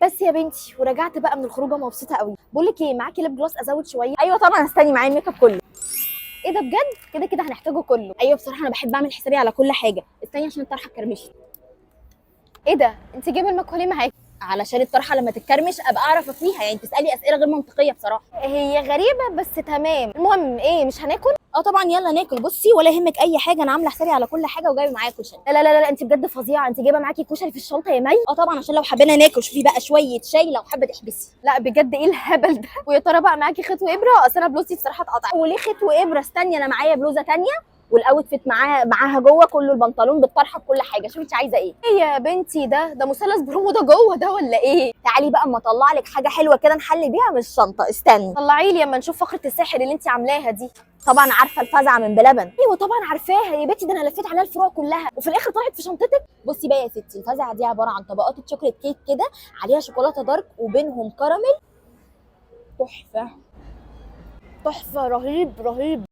بس يا بنتي، ورجعت بقى من الخروجه مبسوطة قوي. بقول لك ايه، معاكي lip gloss ازود شويه؟ ايوه طبعا، استني، معايا الميك اب كله. ايه ده بجد؟ كده كده هنحتاجه كله. ايوه بصراحة انا بحب اعمل حسابي على كل حاجه. استني عشان الطرحة اتكرمشت. ايه ده، انت جايبه المكوه ليه معاكي؟ علشان الطرحة لما تتكرمش ابقى اعرف اكويها. يعني تسالي اسئلة غير منطقية بصراحه. هي غريبة بس تمام. المهم ايه، مش هناكل؟ اه طبعا، يلا ناكل. بصي ولا يهمك اي حاجه، انا عامله حسابي على كل حاجة وجايبه معايا كشري. لا لا لا لا، انت بجد فظيعه، انت جايبه معاكي كشري في الشنطة يا مي؟ اه طبعا، عشان لو حبينا ناكل. شوفي بقى شوية شاي لو حابة تحبسي. لا بجد ايه الهبل ده؟ ويا ترى بقى معاكي خيط وابره؟ اصل انا بلوزتي بصراحة اتقطعت. وليه خيط وابره؟ استني، انا معايا بلوزة تانية وال outfit معاها جوه كله، البنطلون بالطرحه بكل حاجه. شوفي انت عايزه ايه. ايه يا بنتي ده، ده مثلث برمودا جوه ده ولا ايه؟ تعالي بقى اما اطلع لك حاجة حلوة كده نحل بيها من الشنطه. استني طلعي لي اما نشوف فقره الساحر اللي انت عاملاها دي. طبعا عارفه الفزعه من بلبن؟ ايوه طبعا عارفاها يا بنتي، ده انا لفيت عليها الفروع كلها وفي الاخر طلعت في شنطتك. بصي بقى يا ستي، الفزعه دي عبارة عن طبقات chocolate cake كده عليها شوكولاتة dark وبينهم كراميل. تحفة تحفه، رهيب رهيب.